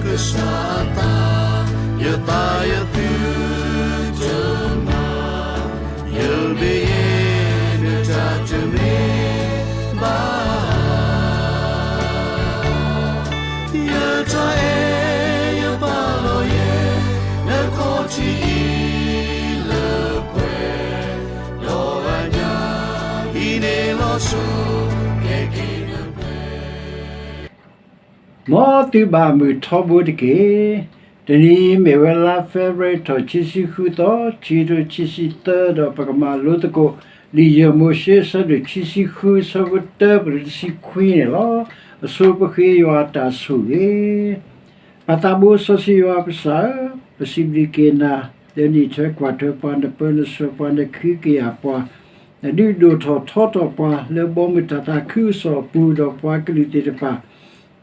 ကစၢ်အသး, ယသးယသုတမၤ, ယမ့ၢ်ယဲ နတၢ်တမ့ၢ်ဘၣ် ယတၢ်အဲၣ်ယပာ်လီၤယဲ နခီၣ်ထံးအံၤလၢပှဲၤ, ဒီးအညၣ်အံၤန့ၣ်လီၤဆီ ကဲက့ၤနပှဲၤ မ်သုဘၣ်မုာ်ထီဘိတက့ၢ်. တနံၤအံၤမ့ၢ်ဝဲလါ February ထီၣ်ခံဆံဃုသီ, ခံကထိခံဆံသၢ, ဒီးပကမၤလိသကိး လံာ်ယဲၢ်မိၤၡ့ အဆၢဒိၣ်ခံဆံဃု အဆၢဖိတၢ ပလၢတဆံခွံန့ၣ်လီၤ. အဆိပဃ့ယွၤအတၢ်ဆိၣ်ဂ့ၤ ပၢ်သးဘိစီဆှံယွၤပကစၢ်ဧၢ, ပစံးဘျုးက့ၤနၤ လၢနအံးထွဲကွၢ်ထွဲပှၤ, နပၢနဆှၢပှၤ, နခ့ကယာ်ပှၤ, နဒုးဒိၣ်ထီၣ်ထီထီၣ်ပှၤ လၢဘီမုၢ်တၢ်သးခုကစီၣ်အပူၤ, ဒီးပှၤကလုာ်သ့ၣ်တဖၣ်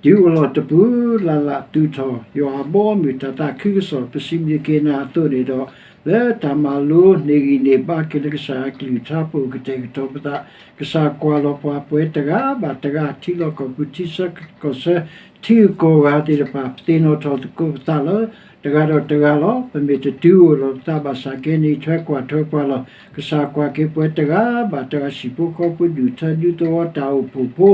တုၤအိၣ်လီၤတပူၤ လၢ်လၢ်သူၣ်ထီၣ် ယွၤအဘီအမုၢ်တၢ်သးခုကစီၣ် ပစံးဘျုးက့ၤနၤအသိးန့ၣ်ဒီး, လၢတၢ်မၤလိန့ၢ်ဂံၢ်န့ၢ်ဘါက့ၤလၢကစၢ်ယွၤအကလုၢ်ကထါ ပအိၣ်ကတဲာ်ကတီၤပသး, ကစၢ်ကွၢ်လီၤပှၤပှဲၤတဂၤဘၣ်တဂၤ, ထံလီၢ်ကီၢ်ပူၤ ထံဆၢကီၢ်ဆၢ ထံဂုၤကီၢ်ဂၤသ့ၣ်တဖၣ် ပသ့ၣ်နီၣ်ထီၣ်သကိးပသးလၢ တဂၤဒီးတဂၤလီၤ. ပမ့ၢ်တတုၤအိၣ်လီၤပသးဘၣ်ဆၣ်က့ နအံးထွဲကွၢ်ထွဲပှၤလီၤ. ကစၢ်ကွၢ်က့ၤပှဲၤတဂၤဘၣ်တဂၤ ဟံၣ်ဖိဃီဖိ ဒူၣ်ထၢဒူသဝီ တၢ်အိၣ်ဖှိၣ်ဖိ,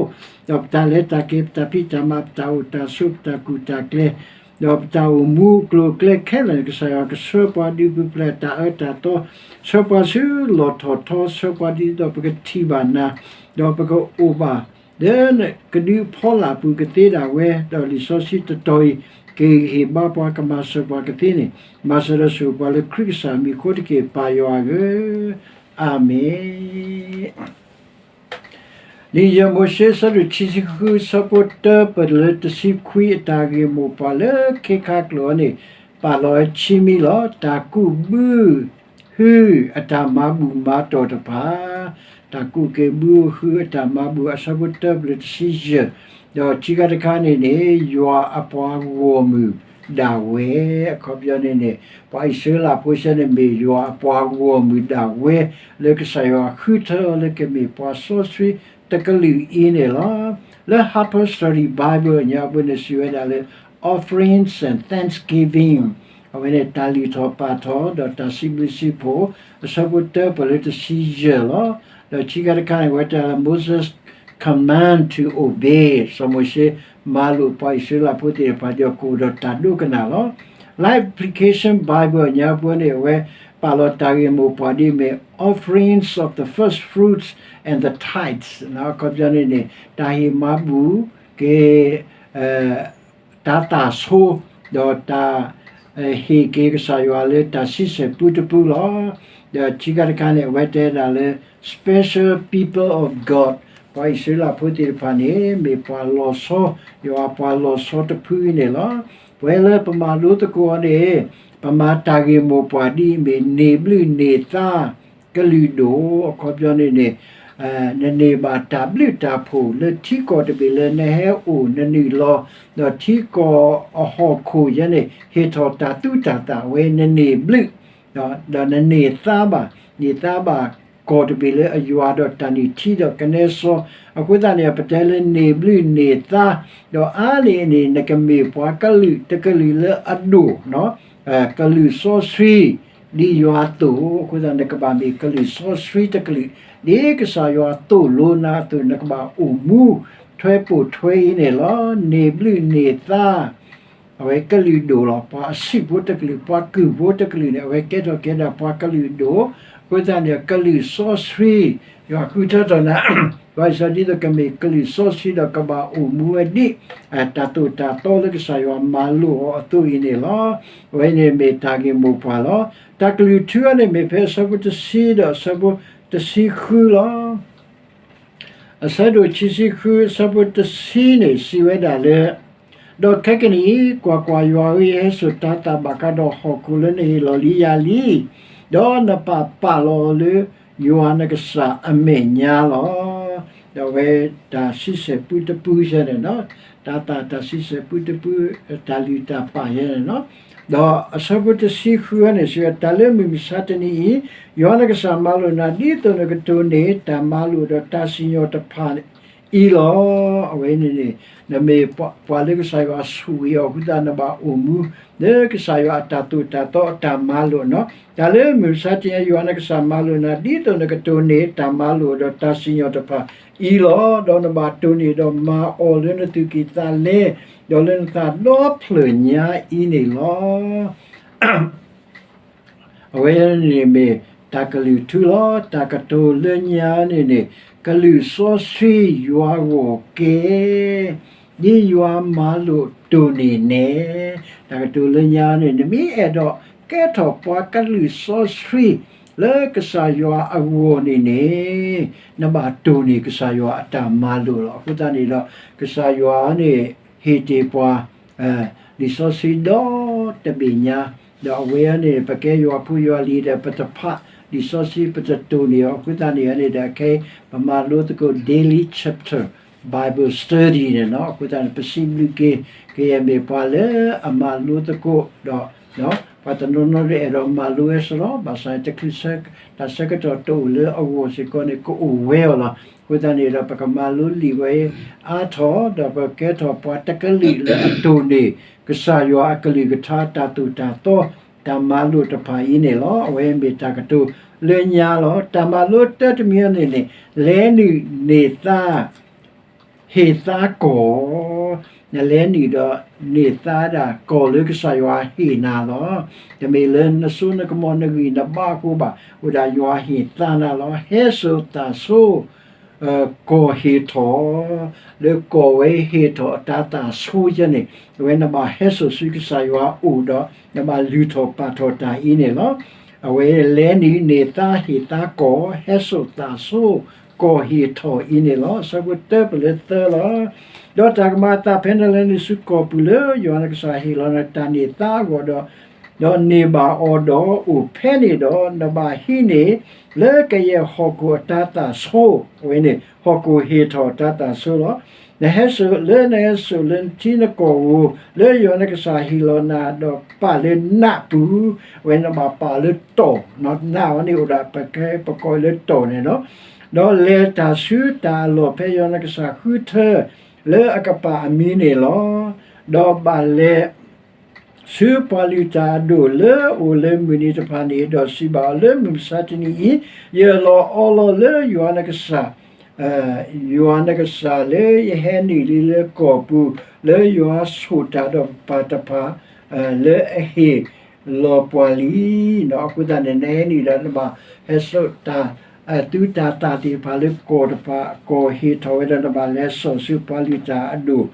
ဒီးပတၢ်လဲၤတၢ်က့ၤ ပတၢ်ဖံးတၢ်မၤ ပတၢ်အိၣ်တၢ်ဆိး ပတၢ်ကူၣ်တၢ်ကျဲ ဒီးပတၢ်အိၣ်မူအကျိၤအကျဲခဲလၢာ်န့ၣ် ကစၢ်ယွၤကဆှၢပှၤဒုးပူၤဖျဲးတၢ်အၢတၢ်သီ, ဆှၢပှၤဆူလီၢ်ထီၣ်ထီ, ဆှၢပှၤဒ်သိးပကထံၣ်ဘၣ်နၤ, ဒီးပကအိၣ်ဘၣ် လၢကဒုးဖီလာ်ပူၤကသ့ဒၣ်ဝဲ, ဒီးလံာ်စီဆှံတတီၤအံၤ ကဟ့ၣ်ဂံၢ်ဟ့ၣ်ဘါပှၤ ကမၤစၢၤပှၤကသ့န့ၣ်, မၤစၢၤဒီးဆိၣ်ဂ့ၤပှၤလၢခရံာ်ကစၢ်မံၤအဃိတက့ၢ် ပၢ်ယွၤဧၢ, အၤမ့ၣ်. လံာ်ယဲၢ်မိၤၡ့ အဆၢဒိၣ်ခံဆံဃု အဆၢဖိတၢ ပလၢတဆံခွံ အတၢ်ဂ့ၢ်မိၢ်ပှၢ်လၢခ့ခါကျိာ်အံၤန့ၣ် ပာ်လီၤဝဲခံမံၤလီၤ. တၢ်ကူးဘုဟုအတၢ်မၤဘူၣ်မၤတီၢ်တဖၣ်, တၢ်ကူးက့ၤဘုဟုအတၢ်မၤဘူၣ် အဆၢဖိတၢ ပလၢတဆံယဲၢ်, ဒီးခံခါတခါန့ၣ်န့ၣ် ယွၤအပှၤဂီၢ်မုၢ်ဒၣ်ဝဲ, အခီပညီန့ၣ်န့ၣ် ပှၤအံၣ်စရ့လးဖိဆဲန့ၣ် မ့ၢ်ယွၤအပှၤဂီၢ်မုၢ်ဒၣ်ဝဲ လၢကစၢ်ယွၤဃုထၢအီၤလၢကမ့ၢ်ပှၤစီဆှံတကလုာ်အံၤန့ၣ်လီၤ. လၢ Harper's Study Bible အညါပူၤန့ၣ် စံးဝဲဒၣ်လၢ offerings and thanksgiving အဝဲန့ၣ် တၢ်လုၢ်ထီၣ်ပာ်ထီၣ် ဒီးတၢ်စံးဘျုးစံးဖှိၣ် အဆၢဖိတၢ ပလၢတဆံယဲၢ်လီၤ. ဒီးခံခါတခါန့ၣ် အဝဲတဲလၢ Moses command to obey စီၤမိၤၡ့မၤလိာ်ပှၤအံၣ်စရ့လးဖိသ့ၣ်တဖၣ် ဒီးကအိၣ်ဒီးတၢ်ဒိကနၣ်လီၤ. လၢ Application Bible အညါပူၤန့ၣ် အဝဲပာ်လီၤတၢ်ဂ့ၢ်မိၢ်ပှၢ်ဒ်အမ့ၢ် offerings of the first fruits and the tithes အခီပညီန့ၣ်န့ၣ် တၢ်ဟ့ၣ်မၤဘူၣ်က့ၤ တၢ်သၣ်ဆိ, ဒီးတၢ်ဟ့ၣ်က့ၤကစၢ်ယွၤလၢတၢ်ဆံဆဲၣ်ပူတပူလီၤ. ဒီးခံခါတခါန့ၣ် အဝဲတဲဒၣ်လၢ special people of God ပှၤအံၣ်စရ့လးဖိသ့ၣ်တဖၣ်န့ၣ် မ့ၢ်ပှၤလီၤဆီ, ယွၤအပှၤလီၤဆီတဖုအံၤန့ၣ်လီၤ. ပဝဲလၢပမၤလိသကိးအီၤန့ၣ် ပမၤတၢ်ဂ့ၢ်မိၢ်ပှၢ်ဒ်အမ့ၢ် န့ၢ်ဘျုးန့ၢ်သါ ကလုာ်ဒိၣ် အခီပညီန့ၣ်န့ၣ် နန့ၢ်ဘၣ်တၢ်ဘျုးတၢ်ဖှိၣ်လၢထံကီၢ်တဘ့ၣ်လၢနဟဲအိၣ်နနုာ်လီၤ, ဒီးထံကီၢ်အဟီၣ်ခိၣ်ယဲန့ၣ် ဟ့ၣ်ထီၣ်တၢ်သူတၢ်သၣ်ဝဲ နန့ၢ်ဘျုး, ဒီးနန့ၢ်သါဘၣ်, န့ၢ်သါဘၣ်ကီၢ်တဘ့ၣ်လၢအယွၤဒီးတၢ်နုၢ်ထံဒီးကနဲစီ, အဃိသတးန့ၣ် ပတဲလၢန့ၢ်ဘျုးန့ၢ်သါ, ဒီးအါန့ၢ်အန့ၣ် နကမ့ၢ်ပှၤကလုာ်တကလုာ်လၢအဒိၣ် ကလုာ်စီဆှံ ဒ်ယွၤအသိး, အဃိသတးနကဘၣ်မ့ၢ်ကလုာ်စီဆှံတကလုာ်, ဒ်ကစၢ်ယွၤသိၣ်လိနၤအသိး နကဘၣ်အိၣ်မူထွဲပိာ်ထွဲအံၤန့ၣ်လီၤ. န့ၢ်ဘျုးန့ၢ်သါ, အဝဲကလုာ်ဒိၣ်လီၤ. ပှၤအဆံးဖိတကလုာ်, ပှၤကုၢ်ဖိတကလုာ်န့ၣ် အဝဲကဲထီၣ်က့ၤဒၣ်ပှၤကလုာ်ဒိၣ်, အဃိသတးန့ၣ် ကလုာ်စီဆှံ, ယွၤဃုထၢထီၣ်နၤ ဘၣ်ဆၣ်ဒ်သိးကမ့ၢ်ကလုာ်စီဆှံဒီးကဘၣ်အိၣ်မူဝဲဒ် တၢ်သိၣ်တၢ်သီလၢကစၢ်ယွၤမၤလိာ်အီၤအသိးအံၤန့ၣ်လီၤ. အဝဲန့ၣ်မ့ၢ်တၢ်ဂ့ၢ်မိၢ်ပှၢ်လီၤ. တၢ်ကလုၢ်ထူအံၤန့ၣ်မ့ၢ်ဖဲအဆၢဖိတဆံဒီးအဆၢဖိတဆံဃုလီၤ. အဆၢဒိၣ်ခံဆံဃု အဆၢဖိတဆံန့ၣ် စံးဝဲဒၣ်လၢ ဒီးခဲကနံၣ်အံၤ ကွၢ်ကွၢ်, ယွၤဧၢ, ယဟဲစိာ်တၤသၣ်ဘၣ်ဃးဒီးဟီၣ်ခိၣ်လၢနဟ့ၣ်လီၤလံယၤလံ, ဒီးနပာ်ပာ်လီၤအီၤလၢယွၤနကစၢ်အမဲာ်ညါလီၤ. ဒီးအဝဲတၢ်ဆံဆဲၣ်ပူတပူယဲန့ၣ်လီၤ, တၤသၣ်တၢ်ဆံဆဲၣ်ပူတပူ, တၢ်လုၢ်တၢ်ပာ်ယဲန့ၣ်လီၤ. ဒီးအဆၢဖိတဆံဃုန့ၣ် စံးဝဲ, တၢ်လၢမုၢ်မဆါတနံၤအံၤ ယွၤနကစၢ်မၤလိာ်နၤ ဒ်သိးနကတိၤန့ၢ် တၢ်မၤလိာ်ဒီးတၢ်စံၣ်ညီၣ်တဖၣ် အံၤလီၤ. အဝဲန့ၣ်န့ၣ် နမ့ၢ်ပှၤလၢကစၢ်ယွၤဆိၣ်ဂ့ၤအီၤအဃိသတး နဘၣ်အိၣ်မူ လၢကစၢ်ယွၤအတၢ်သိၣ်တၢ်သီအတၢ်မၤလိာ်နီၤ. တၢ်လၢမုၢ်မဆါတနံၤ ယွၤနကစၢ်မၤလိာ်နၤ ဒ်သိးနကတိၢ်န့ၢ်တၢ်မၤလိာ်ဒီးတၢ်စံၣ်ညီၣ်တဖၣ်အံၤလီၤ. ဒီးနဘၣ်တိၢ်န့ၢ်ဒီးမၤအီၤလၢနသူၣ်ကံၢ်သးလဲ ဒီးလၢနသးဒီဖျၢၣ်ညါအံၤန့ၣ်လီၤ. အဝဲန့ၣ်မ့ၢ်တၢ်ကလုၢ်ထူလီၤ. တၢ်ကတိၤလၢညါန့ၣ်န့ၣ် ကလုၢ်စီဆှံယွၤဂီၢ်ကဲ ဒ်ယွၤမၤလိာ်တိၢ်န့ၢ်နဲ တၢ်ကတိၤလၢညါန့ၣ် နမ့ၢ်အဲၣ်ဒိးကဲထီၣ်ပှၤကလုၢ်စီဆှံ လၢကစၢ်ယွၤအဂီၢ်န့ၣ်န့ၣ် နဘၣ်တိၢ်န့ၢ်ကစၢ်ယွၤအတၢ်မၤလိာ်လီၤ. အဃိသတးန့ၣ်ဒီး ကစၢ်ယွၤန့ၣ် ဟ့ၣ်တ့ၢ်ပှၤ လံာ်စီဆှံဒီတဘ့ၣ်ညါ, ဒီးအဝဲန့ၣ် ပကဲယွၤဖိယွၤလံၤဒီး ပတဖးလံာ်စီဆှံ ပတတိၢ်န့ၢ်အီၤအဃိသတးန့ၣ်န့ၣ်ဒီး ခဲအံၤ ပမၤလိသကိး Daily Chapter Bible Study န့ၣ်လီၤ. အဃိသတးန့ၣ် ပစံးဘျုးက့ၤ ကယဲၢ်မ့ၢ်ပှၤလၢအမၤလိသကိးဒီး ပှၤတနီၤနီၤဒၣ်အဲၣ်ဒိးမၤလိဝဲစ့ၢ်လီၤ. ဘၣ်ဆၣ် တချုးဆၢ တၢ်ဆၢကတီၢ်တအိၣ်လၢအဂီၢ်စ့ၢ်ကီးန့ၣ် ကအိၣ်ဝဲအီၤလီၤ. အဃိသတးန့ၣ်ဒီး ပကမၤလိလံာ်ဝဲအါထီၣ် ဒီးပကဲထီၣ်ပှၤတကလုာ်လၢအတိၢ်န့ၢ် ကစၢ်ယွၤအကလုၢ်ကထါ တၢ်သိၣ်တၢ်သီ တၢ်မၤလိာ်တဖၣ်အံၤန့ၣ်လီၤ. အဝဲမ့ၢ်တၢ်ကတိၤလၢညါလီၤ. တၢ်မၤလိတၢတမံၤန့ၣ်န့ၣ် လဲၤနုာ်န့ၢ်သါ ဟ့ၣ်သါကီၢ်, နလဲၤနုာ်ဒီးန့ၢ်သါဒၣ်ကီၢ်လၢကစၢ်ယွၤဟ့ၣ်နၤလီၤ. တမ့ၢ်လၢနစိနကမီၤ နဂံၢ်နဘါအဃိဘၣ်, အိၣ်ဒၣ်ယွၤဟ့ၣ်သါနၤလီၤ. ဟဲစိာ်သးဆိ ကီၢ်ဟ့ၣ်ထီၣ်, လၢကီၢ်ဝဲဟ့ၣ်ထီၣ်အတၤသၣ်ဆိယဲန့ၣ် အဝဲနဘၣ်ဟဲစိာ်ဆူကစၢ်ယွၤအအိၣ်ဒီး နဘၣ်လုၢ်ထီၣ်ပာ်ထီၣ်တၢ်အံၤန့ၣ်လီၤ. အဝဲလဲၤနုာ်န့ၢ်သါဟ့ၣ်သါကီၢ်, ဟဲစိာ်သးဆိ ကီၢ်ဟ့ၣ်ထီၣ်အံၤန့ၣ်လီၤ. အဆၢဖိတၢပလၢသၢလီၤ. ဒီးတၢ်ကမၤအသးဖဲနလဲၤနုာ်ဆူကီၢ်ပူၤလၢယွၤနကစၢ်ဟ့ၣ်လီၤနၤတၢ်န့ၢ်သါအဂီၢ်ဒီး ဒီးန့ၢ်ဘၣ်အီၤဒီးအိၣ်ဖဲန့ၣ်ဒီး နဘၣ်ဟံးန့ၢ် လၢကယဲၢ်ဟီၣ်ခိၣ်အတၤသၣ်ဆိ, အဝဲန့ၣ် ဟီၣ်ခိၣ်ဟ့ၣ်ထီၣ်အတၤသၣ်ဆိလီၤ. နဟဲစိာ်လၢနဟဲစိာ်လၢနထံနကီၢ်ဧိၤ လၢယွၤနကစၢ်ဟ့ၣ်လီၤနၤဒီးပာ်လၢနးပူၤ, အဝဲနဘၣ်ပာ်လၢတီၢ်, နးအီၤန့ၣ်အိၣ်ဒၣ်ပကဲပကိးလၢတီၢ်န့ၣ်လီၤ. ဒီးလဲၤတၢ်ဆူတၢ်အလီၢ်ဖဲယွၤနကစၢ်ဃုထၢ လၢအကပာ်အမံၤန့ၣ်လီၤ. ဒီးဘၣ်လဲၤ ဆူပှၤလုၢ်တၢ်အဒိၣ်လၢအအိၣ်လၢမုၢ်နံၤတဖၣ်န့ၣ်, ဒီးစံးဘၣ်အီၤလၢမုၢ်မဆါတနံၤအံၤ, ယအၢၣ်လီၤအီလီၤလၢယွၤနကစၢ်, ယွၤနကစၢ်လၢယဟဲနုာ်လံလၢကီၢ်ပူၤ, လၢယွၤဆိၣ်တၢ်ဒီးပပၢ်တဖၣ်, လၢအဟ့ၣ်လီၤပှၤလံ. အဃိသတးန့ၣ် နဟဲနုာ်ဒီးနဘၣ်ဟဲစိာ်တၢ် သူတၢ်သၣ်သ့ၣ်တဖၣ်လၢကီၢ်တဖၣ်, ကီၢ်ဟ့ၣ်ထီၣ်ဝဲဒီးနဘၣ်လဲၤစိာ်ဆူပှၤလုၢ်တၢ်အဒိၣ်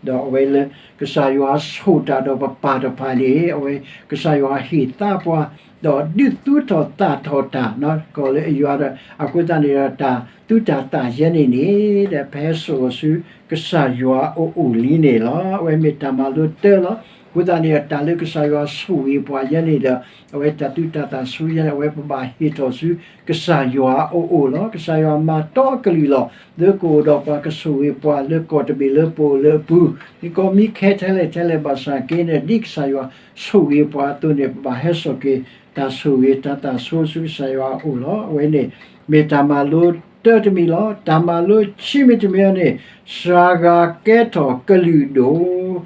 ဒီးအဝဲလၢ ကစၢ်ယွၤဆိၣ်တၢ်ဒီးပပၢ်တဖၣ်န့ၣ် အဝဲကစၢ်ယွၤဟ့ၣ်သါပှၤ, ဒီးဒုးသူထီၣ်သၣ်ထီၣ်တၢ် ကီၢ်လၢအယွၤဒီး အဃိသတးန့ၣ်ဒီး တၢ်သူတၢ်သၣ်ယဲန့ၣ်န့ၣ် ဒီးဖဲဟဲစိာ်အီၤဆူကစၢ်ယွၤအအိၣ်လံန့ၣ်လီၤ. အဝဲမ့ၢ်တၢ်မၤလိတၢလီၤ. အဃိသတးန့ၣ်ဒီး တၢ်လၢကစၢ်ယွၤဆိၣ်ဂ့ၤပှၤယဲန့ၣ်ဒီး အဝဲတၢ်သူတၢ်သၣ်ဆိယဲန့ၣ် အဝဲပဘၣ်ဟ့ၣ်ထီၣ်ဆူကစၢ်ယွၤအအိၣ်လီၤ. ကစၢ်ယွၤမၤတီအကလုၢ်လီၤ. လၢကအိၣ်ဒီးပှၤကဆိၣ်ဂ့ၤပှၤလၢကီၢ်တဘ့ၣ်လၢပအိၣ်လၢအပူၤ, မ့ၢ်ကီၢ်မံခဲထဲလဲၣ်ထဲလဲၣ်ဘၣ်ဆၣ်က့န့ၣ် ဒ်ကစၢ်ယွၤဆိၣ်ဂ့ၤပှၤအသိးန့ၣ် ပဘၣ်ဟဲစိာ်က့ၤ တၢ်ဆိၣ်ဂ့ၤတၢ်သၣ်ဆိဆူကစၢ်ယွၤအအိၣ်လီၤ. အဝဲန့ၣ် မ့ၢ်တၢ်မၤလိတၢတမံၤလီၤ. တၢ်မၤလိခံမံၤတမံၤန့ၣ် စှၤဂၤကဲထီၣ်ကလုာ်ဒိၣ်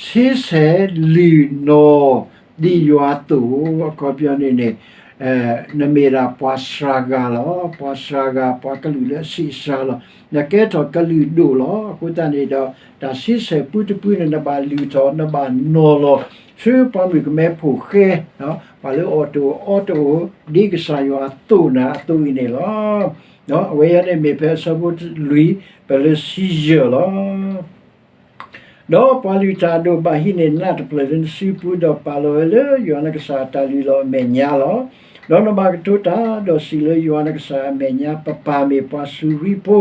ဆံဆဲးလုၢ်နီၢ်ဒ်ယွၤအသိး, အခီပညီန့ၣ်န့ၣ် နမ့ၢ်ဒၣ်ပှၤစှၤဂၤလီၤ. ပှၤစှၤဂၤ ပှၤကလုာ်လၢအဆံးအစှၤလီၤ. နကဲထီၣ်ကလုာ်ဒိၣ်လီၤ. အဃိသတးန့ၣ်ဒီး တၢ်ဆံဆဲးပူတပူန့ၣ် နဘၣ်လုၢ်ထီၣ် နဘၣ်နီၤလီၤ ဆူပှၤမုၣ်ကမဲဖိဃဲ, ပှၤလၢအီၣ်တအိၣ်အီတအိၣ် ဒ်ကစၢ်ယွၤသိၣ်နၤအသိးအံၤန့ၣ်လီၤ. အဝဲအံၤန့ၣ်မ့ၢ်ဖဲအဆၢဖိလွံၢ် ပလၢဆံယဲၢ်လီၤ. ဒီးပှၤလုၢ်တၢ်အဒိၣ်ဘၣ်ဟံးန့ၢ်နးတဖျၢၣ်လၢနစုပူၤ ဒီးပာ်လီၤဝဲလၢယွၤနကစၢ်အတၢ်လုၢ်လီၤအမဲာ်ညါလီၤ. ဒီးနဘၣ်ကတိၤတၢ် ဒီးစံးလၢယွၤနကစၢ်အမဲာ်ညါ, ပပၢ်မ့ၢ်ပှၤစူၤရံဖိ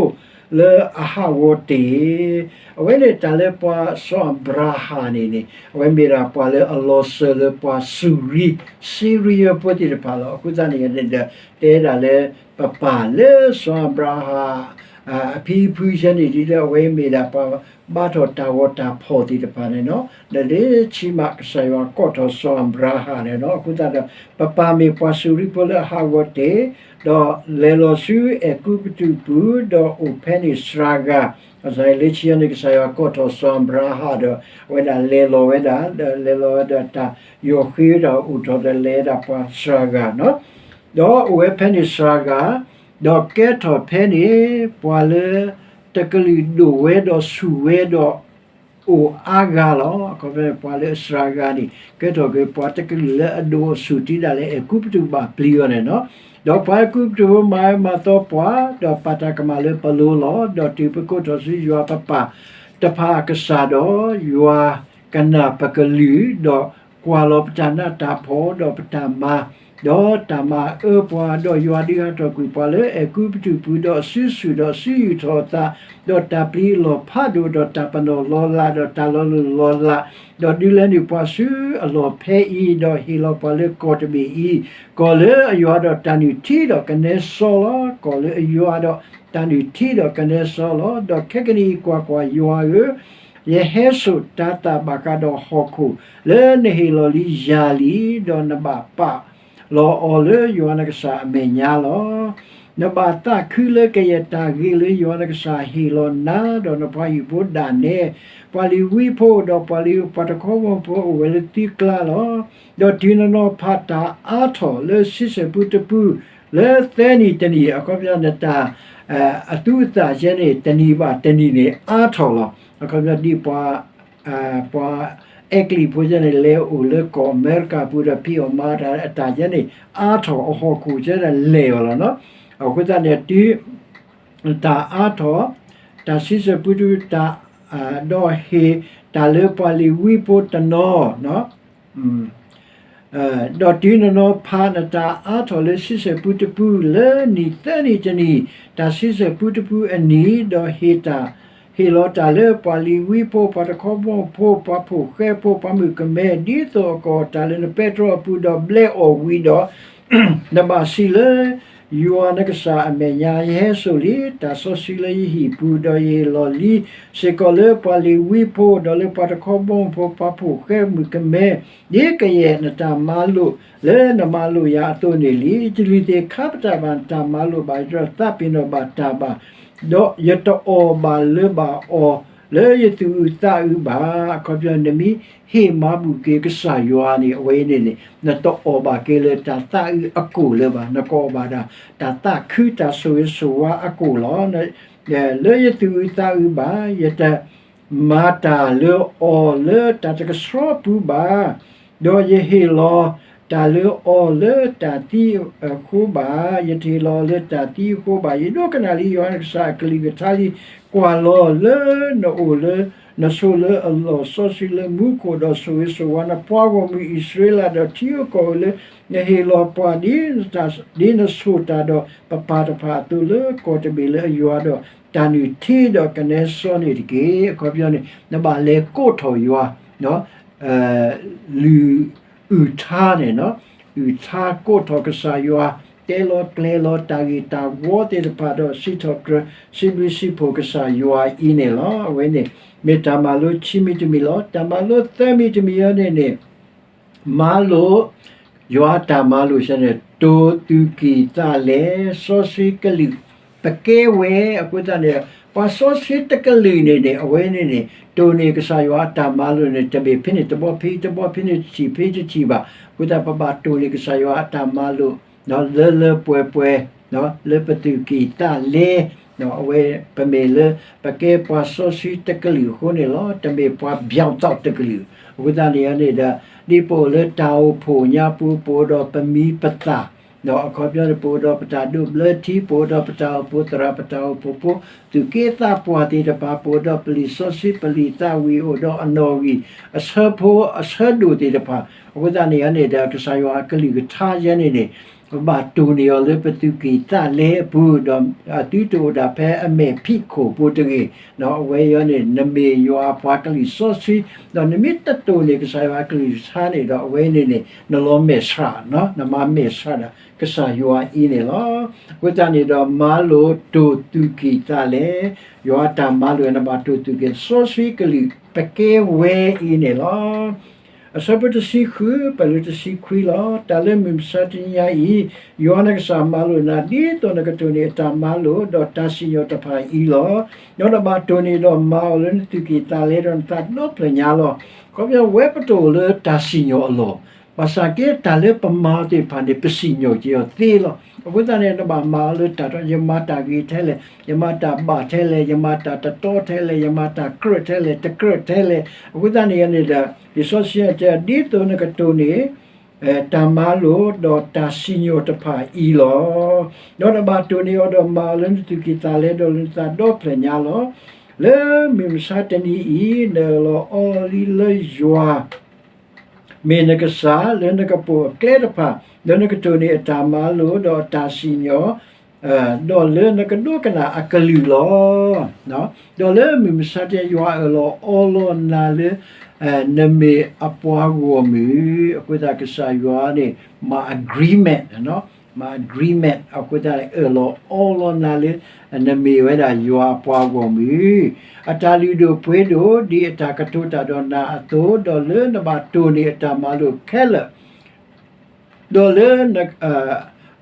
လၢအဟးဂီၤတ့ၢ်, အဝဲန့ၣ်တၢ်လၢပှၤစီၤအၤဘြၤဟၣ်န့ၣ်န့ၣ် အဝဲမ့ၢ်ဒၣ်ပှၤလၢအလီၤစၢၤလၢပှၤစူၤရံ စံရံယဖိသ့ၣ်တဖၣ်လီၤ. အဃိသတးန့ၣ်ဒီး တဲဒၣ်လၢ ပပၢ်လၢစီၤအၤဘြၤဟၣ် အဖံအဖုယဲန့ၣ် ဒ်လၢအဝဲမ့ၢ်ဒၣ်ပှၤဘါထီၣ်တၢ်ဂီၤတၢ်ဖီၣ်သ့ၣ်တဖၣ်န့ၣ်နီၤ, ဒီးလၢခံမးကစၢ်ယွၤကိးထီၣ်စီၤအၤဘြၤဟၣ်န့ၣ်နီၤ, အဃိသတးဒီး ပပၢ်မ့ၢ်ပှၤစူၤရံဖိလၢအဟးဂီၤတ့ၢ်, ဒီးလဲၤလီၤဆူအဲၤကူပတူးပူၤ, ဒီးအိၣ်ဖဲန့ၣ်စှၤဂၤ, လၢခံန့ၣ် ကစၢ်ယွၤကိးထီၣ်စီၤအၤဘြၤဟၣ်ဒီး အဝဲဒၣ်လဲၤလီၤဝဲဒၣ်, ဒီးလဲၤလီၤဝဲဒီးတၢ်ယီၢ်ဃ့ဝဲဒၣ်အိၣ်ထီၣ်ဒီးလဲၤဝဲဒၣ်ပှၤစှၤဂၤနီၤ, ဒီးအိၣ်ဝဲဖဲန့ၣ်စှၤဂၤ, ဒီးကဲထီၣ်ဖဲန့ၣ် ပှၤလၢတကလုာ်ဒိၣ်ဝဲဒီးဆူၣ်ဝဲဒီး အိၣ်အါဂၤလီၤ. အခီပညီန့ၣ် ပှၤလၢအစှၤဂၤန့ၣ် ကဲထီၣ်က့ၤပှၤတကလုာ်လၢအဒိၣ်အဆူၣ် တုၤဒၣ်လဲာ်အဲၤကူပတူးဘၣ်ပျံၤအီၤန့ၣ်နီၤ, ဒီးပှၤအဲၤကူပတူးဖိမၤအၢမၤသီပှၤ, ဒီးပာ်တၢ်ကမၣ်လၢပလိၤလီၤ. ဒီးတုၤပကိးထီၣ်ဆူယွၤပပၢ်တဖၣ်အကစၢ်ဒီး, ယွၤကနၣ်ပကလုၢ်, ဒီးကွၢ်လီၤပတၢ်နးတၢ်ဖှီၣ်, ဒီးပတၢ်မၤ, ဒီးတၢ်မၤအၢပှၤ, ဒီးယွၤဒုးဟးထီၣ်ကွံာ်ပှၤလၢအဲၤကူပတူးပူၤ, ဒီးအစုဆူၣ်, ဒီးအစုယူာ်ထီၣ်အသး, ဒီးတၢ်ပျံၤအလီၢ်ဖးဒိၣ်, ဒီးတၢ်ပနီၣ်လီၤလး, ဒီးတၢ်လီၤလိၢ်လီၤလး, ဒီးဒုးလဲၤနုာ်ပှၤဆူအလီၢ်ဖဲအံၤ, ဒီးဟ့ၣ်လီၤပှၤလၢကီၢ်တဘ့ၣ်အံၤ, ကီၢ်လၢအယွၤဒီးတၢ်နုၢ်ထံဒီးကနဲစီလီၤ. ကီၢ်လၢအယွၤဒီးတၢ်နုၢ်ထံဒီးကနဲစီလီၤ. ဒီးခဲကနံၣ်အံၤကွၢ်ကွၢ်, ယွၤဧၢ, ယဟဲစိာ်တၤသၣ်ဘၣ်ဃးဒီးဟီၣ်ခိၣ်လၢနဟ့ၣ်လီၤလံယၤလံ, ဒီးနဘၣ်ပာ်လီၤအီၤလၢယွၤနကစၢ်အမဲာ်ညါလီၤ. နဘၣ်သးခုလၢကယဲၢ်တၢ်ဂ့ၤလၢယွၤနကစၢ်ဟ့ၣ်လီၤနၤ, ဒီးနပှၤဟံၣ်ဖိဒၣ်နဲ, ပှၤလ့ၤဝံဖိ, ဒီးပှၤလ့ၤ, ပှၤတခီဘီမုၢ်ဖိအိၣ်ဝဲလၢသုကျါလီၤ. ဒီးတုၤနနီၤဖးတၢ်အါထီၣ်လၢဆံဆဲၣ်ပူတပူ, လၢသၢနံၣ်တနံၣ်, အခီပညီနတၢ် အသူအသၣ်ယဲန့ၣ် တနံၣ်ဘၣ်တနံၣ်န့ၣ် အါထီၣ်လီၤ. အခီပညီဒ်ပှၤ, ပှၤအဲကလံးဖိယဲန့ၣ် လဲၤအိၣ်လၢကီၢ်အမဲရကၤပူၤဒီး ဖံးအီၣ်မၤအီၣ်တၢ်ယဲန့ၣ် အါထီၣ်အဟီၣ်ခိၣ်ယဲဒီးလဲၤအီၤလီၤနီၤ. အဃိသတးန့ၣ် တုၤ တၢ်အါထီၣ်, တၢ်ဆံဆဲၣ်ပူတပူ, ဒီးဟ့ၣ်တၢ်လၢပှၤလ့ၤဝံဖိတနီၤ ဒီးတုၤနနီၤဖးနတၢ်အါထီၣ်လၢဆံဆဲၣ်ပူတပူ လၢနံၣ်သၢနံၣ်တနံၣ်, တၢ်ဆံဆဲၣ်ပူတပူအနံၤ, ဒီးဟ့ၣ်တၢ်, ဟ့ၣ်လီၤတၢ်လၢပှၤလ့ၤဝံဖိ, ပှၤတခီဘီမုၢ်ဖိ, ပှၤဖိၣ်ဃဲဖိ, ပှၤမုၣ်ကမဲ, ဒ်သိးအကအီၣ်တၢ်လၢနပဲတြီအပူၤ, ဒီးဘျဲးအီၣ်ဝံၤဒီး နဘၣ်စံးလၢယွၤနကစၢ်အမဲာ်ညါ, ယဟဲစိာ်လံ တၢ်စီဆှံလၢယဟံၣ်ပူၤ, ဒီးယဟ့ၣ်လီၤလံစ့ၢ်ကီးလၢပှၤလ့ၤဝံဖိ, ဒီးလၢပှၤတခီဘီမုၢ်ဖိ, ပှၤဖိၣ်ဃဲမုၣ်ကမဲ, ဒ်ကယဲၢ်နတၢ်မၤလိာ်လၢနမၤလိာ်ယၤအသိးန့ၣ်လံ. ယတလုၢ်သ့ၣ်ခါပတာ်ဘၣ်နတၢ်မၤလိာ်ဘၣ်, ယတသးပ့ၤနီၣ်ဘၣ်တၢ်ဘၣ်, ဒီးယတအီၣ်ဘၣ်လၢၤဘၣ်အီၤလၢယသူၣ်အုးသးအုးဘၣ်. အခီပညီနမ့ၢ်ဟ့ၣ်မၤဘူၣ်က့ၤကစၢ်ယွၤန့ၣ် အဝဲအံၤန့ၣ်န့ၣ် နတအီၣ်ဘၣ်က့ၤလၢတၢ်သးအုးအကိၣ်လၢၤဘၣ်, နကအီၣ်ဘၣ်ဒၣ် တၢ်သးခုတၢ်ဆိၣ်ဂ့ၤဆိၣ်ဝါအကိၣ်လီၤ. လၢယသူၣ်အုးသးအုးဘၣ်, ယတမၤတၢ်လၢအီၤလၢတၢ်တကဆှီပူၤဘၣ်, ဒီးယဟ့ၣ်လီၤတၢ်လၢအီၤလၢတၢ်သံအဃိဘၣ်, ယတဟ့ၣ်လီၤအီၤလၢတၢ်သံအဃိဘၣ်. ယဒိကနၣ်လံယွၤနကစၢ်အကလုၢ်ကထါလံ, ကွၢ်လီၤလၢနအိၣ်လၢ နဆိးလၢအလီၢ်စီဆှံလၢမူခိၣ်, ဒီးဆိၣ်ဂ့ၤဆိၣ်ဝါနပှၤဂီၢ်မုၢ်အံၣ်စရ့လး, ဒီးထံဧိၤကီၢ်ဧိၤလၢ နဟ့ၣ်လီၤပှၤဒ်နဆိၣ်တၢ်ဒီးပပၢ်တဖၣ်အသိး လၢကီၢ်တဘ့ၣ်လၢအယွၤဒီးတၢ်နုၢ်ထံဒီးကနဲစီန့ၣ်တက့ၢ်. အခီပညီန့ၣ် နဘၣ်လဲၤကိးထီၣ်ယွၤ လုၢ်အုၣ်ထါန့ၣ်, အုၣ်ထါကိးထီၣ်ကစၢ်ယွၤ, တဲလီၤကျဲၤလီၤတၢ်ဂ့ၢ်တၢ်ဝီသ့ၣ်တဖၣ်ဒီး စံးထီၣ်ပတြၢၤ စံးဘျုးစံးဖှိၣ်ကစၢ်ယွၤအံၤန့ၣ်လီၤ. အဝဲန့ၣ် မ့ၢ်တၢ်မၤလိခံမံၤတမံၤလီၤ. တၢ်မၤလိသၢမံၤတမံၤအံၤန့ၣ်န့ၣ် မၤလိာ် ယွၤအတၢ်မၤလိာ်စ့ၢ်န့ၣ် တိၢ်သူၣ်ကံၢ်သးလဲ, စီဆှံကလုၢ် ပကဲဝဲ, အဃိသတးန့ၣ် ပှၤစီဆှံတကလုာ်န့ၣ်န့ၣ် အဝဲန့ၣ်န့ၣ် တိၢ်န့ၢ်ကစၢ်ယွၤအတၢ်မၤလိာ်န့ၣ် တဘ့ၣ်ဖဲန့ၣ်တဘီ ဖဲတထံၣ်ဖဲတထံၣ်ဘၣ်. အဃိသတး ပဘၣ်တိၢ်န့ၢ်ကစၢ်ယွၤအတၢ်မၤလိာ် လၢလၢပှဲၤပှဲၤ လၢပသူၣ်ကံၢ်သးလဲ, အဝဲပမ့ၢ်လၢ ပကဲပှၤစီဆှံတကလုာ်အဃိန့ၣ်လီၤ. တမ့ၢ်ပှၤဘျီၣ်သီၣ်တကလုာ်. အဃိသတးန့ၣ်န့ၣ်ဒီး ဒ်ပအိၣ်လၢတၢ်အိၣ်ဖှိၣ်ညါပူၤ ပအိၣ်ဒီးပမံၤပသၣ်, အခီပညီန့ၣ် ပအိၣ်ဒီးပတၢ်ဒိးဘျၢထံ, ပအိၣ်ဒီးပတၢ်အိၣ်ဖှိၣ်သရၣ်, ပတၢ်အိၣ်ဖှိၣ်ဖိ သူၣ်က့သးပှၢ်သ့ၣ်တဖၣ်, ပအိၣ်ဒီးပလံာ်စီဆှံပလံာ်သးဝံၣ်, အိၣ်ဒီးအနီၣ်ဂံၢ်အဆၢဖိအဆၢဒိၣ်သ့ၣ်တဖၣ်. အဃိသတးန့ၣ်န့ၣ်ဒီး ကစၢ်ယွၤအကလုၢ်ကထါယဲန့ၣ်န့ၣ် ပဘၣ်တိၢ်န့ၢ်အီၤလၢပသူၣ်ကံၢ်သးလဲအပူၤ, ဒီးအသုတအိၣ်ဒၣ်ဖဲအမဲာ်ဖံးခိၣ်ပူၤတဂ့ၤ, ဒီးအဝဲအံၤန့ၣ် နမ့ၢ်ယွၤအပှၤကလုာ်စီဆှံ, ဒီးနမ့ၢ်တတိၢ်န့ၢ်ကစၢ်ယွၤအကလုၢ်ကထါန့ၣ်ဒီး အဝဲအံၤန့ၣ်န့ၣ် နလီၤမဲာ်ဆှး, နမၤမဲာ်ဆှးဒၣ်ကစၢ်ယွၤအံၤန့ၣ်လီၤ. အဃိသတးန့ၣ်ဒီး မၤလိာ်တိၢ်သူၣ်ကံၢ်သးလဲ, ယွၤအတၢ်မၤလိာ် နဘၣ်တိၢ်သူၣ်ကံၢ်စီဆှံကလုၢ် ပကဲဝဲအံၤန့ၣ်လီၤ. အဆၢဖိတဆံဃု ပၢၢ်လွံၢ်တဆံခွံလီၤ. တၢ်လၢမုၢ်မဆါတနံၤညါအံၤ, ယွၤနကစၢ်မၤလိာ်နၤ ဒ်သိးနကတိၢ်န့ၢ်အတၢ်မၤလိာ် ဒီးတၢ်စံၣ်ညီၣ်တဖၣ်အံၤလီၤ. ဒီးနဘၣ်တိၢ်န့ၢ်ဒီးမၤအီၤလၢနသူၣ်ကံၢ်သးလဲဒီးနသးဒီဖျၢၣ်ညါလီၤ. ခီဖျိဝဲပတအိၣ်လၢတၢ်စံၣ်ညီၣ်အလီၢ်, ဘၣ်ဆၣ်က့တၢ်လၢပမၤအီၤသ့ၣ်တဖၣ်န့ၣ် ပစံၣ်ညီၣ်က့ၤအီၤသ့လီၤ. အဃိသတးန့ၣ် နဘၣ်မၤအီၤလၢတၢ်တီ ယမၤတၢ်ဂ့ၤထဲလဲၣ်, ယမၤတၢ်ဘၣ်ထဲလဲၣ်, ယမၤတၢ်တတီထဲလဲၣ်, ယမၤတၢ်ကြၢးထဲလဲၣ်, တကြၢးထဲလဲၣ်. အဃိသတးန့ၣ်န့ၣ်ဒီး လံာ်စီဆှံတဲ ဒ်သိးနကတိၢ်န့ၢ် တၢ်မၤလိာ် ဒီးတၢ်စံၣ်ညီၣ်တဖၣ်အံၤလီၤ. ဒီးနဘၣ်တိၢ်န့ၢ်အီၤဒီးမၤအီၤလၢနသူၣ်ကံၢ်သးလဲဒီးလၢနသးဒီဖျၢၣ်ညါလီၤ. လၢမုၢ်မဆါတနံၤအံၤ နအၢၣ်လီၤအီလံလၢယွၤ မ့ၢ်နကစၢ် လၢနကပိာ်အကျဲတဖၣ်, လၢနကတိၢ်န့ၢ်အတၢ်မၤလိာ် ဒီးအတၢ်စံၣ်ညီၣ်, ဒီးလၢနကဒိကနၣ်အကလုၢ်လီၤ. ဒီးလၢမုၢ်မဆါတနံၤ ယွၤအၢၣ်လီၤအီလီၤနၤလၢ နမ့ၢ်အပှၤဂီၢ်မုၢ်, အဃိသတးကစၢ်ယွၤန့ၣ် မၤ agreement, မၤ agreement အဃိသတးန့ၣ် အၢၣ်လီၤအီလီၤနၤလၢ နမ့ၢ်ဝဲဒၣ်ယွၤအပှၤဂီၢ်မုၢ်, အတၢ်လုၢ်ဒိၣ်ပှ့ၤဒိၣ် ဒ်အတၢ်ကတိၤတၢ်ဒီးနၤအသိး, ဒီးလၢနဘၣ်တိၢ်န့ၢ်အတၢ်မၤလိာ်ခဲလၢာ် ဒီးလၢ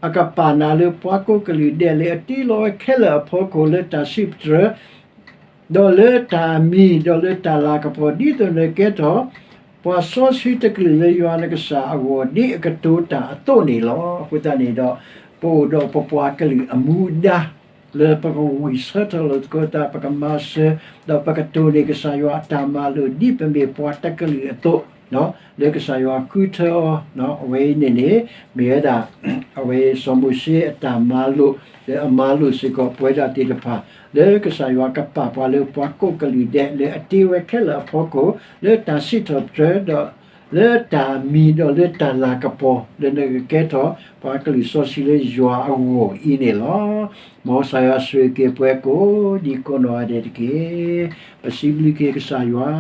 အကပာ်နၤလၢပှၤကိးကလုာ်ဒဲး လၢအတ့လီၤဝဲခဲလၢာ်အဖီခိၣ်လၢတၢ်စံးပတြၢၤ, ဒီးလၢတၢ်မံၤ, ဒီးလၢတၢ်လၤကပီၤ, ဒ်သိးနကကဲထီၣ် ပှၤစီဆှံတကလုာ်လၢယွၤနကစၢ်အဂီၢ် ဒ်အကတိၤတၢ်အသိးန့ၣ်လီၤ. အဃိသတးန့ၣ်ဒီး ပအိၣ်ဒီးပပှၤကလုာ်အမူဒါ လၢပကဝံၢ်ဆၢထၢၣ်လိာ်သကိးတၢ် ပကမၤစၢၤ, ဒီးပကတိၢ်န့ၢ်ကစၢ်ယွၤအတၢ်မၤလိာ် ဒ်ပမ့ၢ်ပှၤတကလုာ်အသိး, လၢကစၢ်ယွၤဃုထၢအီၤ, အဝဲအံၤန့ၣ်န့ၣ် မ့ၢ်ဝဲဒၣ် အဝဲစီၤမိၤၡ့အတၢ်မၤလိာ် လၢအမၤလိာ်စ့ၢ်ကီးပဝဲဒၣ်သ့ၣ်တဖၣ် လၢကစၢ်ယွၤကပာ်ပှၤလၢပှၤကိးကလုာ်ဒဲး လၢအတ့ဝဲခဲလၢာ်အဖီခိၣ် လၢတၢ်စံးထီၣ်ပတြၢၤဒီး လၢတၢ်မံၤဒီးလၢတၢ်လၤကပီၤ လၢနကကဲထီၣ် ပှၤကလုာ်စီဆှံလၢယွၤအဂီၢ်အံၤန့ၣ်လီၤ. မ်ကစၢ်ယွၤဆိၣ်ဂ့ၤက့ၤပှၤကိးဒံကိးနီၢ်ဂၤဒဲးတက့ၢ်. ပစံးဘျုးက့ၤကစၢ်ယွၤ,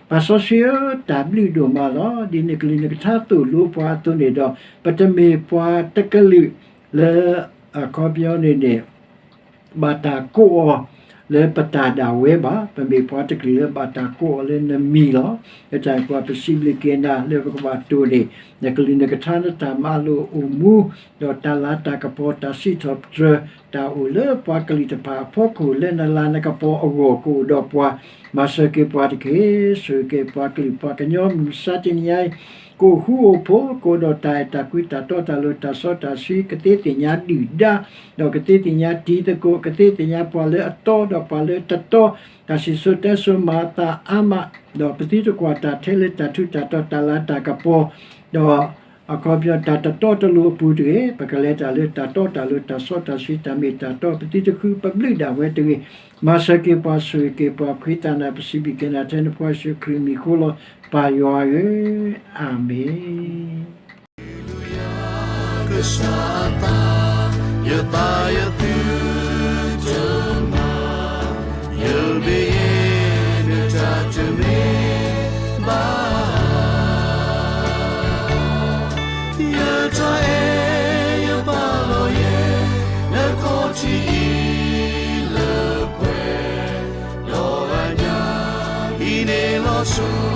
ပၢ်စီဆှံဧၢ, တၢ်ဘျုးဒိၣ်မးလီၤ. ဒ်နကလုၢ်နကထါသိၣ်လိပှၤအသိးန့ၣ်ဒီး ပတမ့ၢ်ပှၤတကလုာ်လၢ အခီပညီန့ၣ်န့ၣ် ဘၣ်တၢ်ကိးအီၤ လၢပတၢ်ဒၣ်ဝဲဘၣ်. ပမ့ၢ်ပှၤတကလုာ်လၢဘၣ်တၢ်ကိးအီၤလၢနမံၤလီၤ. လၢတၢ်အံၤပှၤပစံးဘျုးက့ၤနၤ လၢပကဘၣ်တိၢ်န့ၢ် နကလုၢ်နကထါ နတၢ်မၤလိာ်အိၣ်မူ ဒီးတၢ်လၤတၢ်ကပီၤ တၢ်စံးထီၣ်ပတြၢၤ တၢ်အိၣ်လၢပှၤကလုာ်တဖၣ်အဖီခိၣ် လၢနလၤနကပီၤအဂီၢ်ကအိၣ်ဒီးပှၤ, မၤစၢၤက့ၤပှၤတက့ၢ်. ဆိၣ်ဂ့ၤက့ၤပှၤကလုာ်ပှၤကညီ မုၢ်မဆါတနံၤညါအံၤ ကအိၣ်ဃူအိၣ်ဖိး ကအိၣ်ဒီးတၢ်အဲၣ်တၢ်ကွံ တၢ်တီတၢ်လိၤ တၢ်စီတၢ်ဆှံ ကသ့သ့ၣ်ညါဒုၣ်ဒါ ဒီးကသ့သ့ၣ်ညါတံၤသကိး ကသ့သ့ၣ်ညါပှၤလၢအတီဒီးပှၤလၢတတီ, တၢ်စံၣ်စိၤတဲစိၤမၤအသးအါမး, ဒီးပသုတကွၢ်တၢ်ထဲလၢတၢ်ထူးတၢ်တီၤ တၢ်လၤတၢ်ကပီၤ, ဒီးအခီပညီတၢ်တတီတလိၤအပူၤတဂ့ၤ, ပကလဲၤတၢ်လၢတၢ်တီတၢ်လိၤ တၢ်စီတၢ်ဆှံ တၢ်မ့ၢ်တၢ်တီ ပသုတဃုပဘျုးဒၣ်ဝဲတဂ့ၤ. မၤစၢၤက့ၤပှၤ ဆိၣ်ဂ့ၤက့ၤပှၤ ခရံာ်သးနၤ ပစံးဘျုးက့ၤနၤထဲနဖိယ့ၣ်ၡူးခရံာ်မံၤဃိလီၤ ပၢ်ယွၤဧၢ, အၤမ့ၣ်. ကစၢ်အသး ယသးယသုတမၤ ယမ့ၢ်ယဲ နတၢ်တမ့ၢ်ဘၣ် ယတၢ်အဲၣ် ယပာ်လီၤယဲ နခီၣ်ထံးအံၤလၢပှဲၤ ဒီးအညၣ်အံၤန့ၣ်လီၤဆီ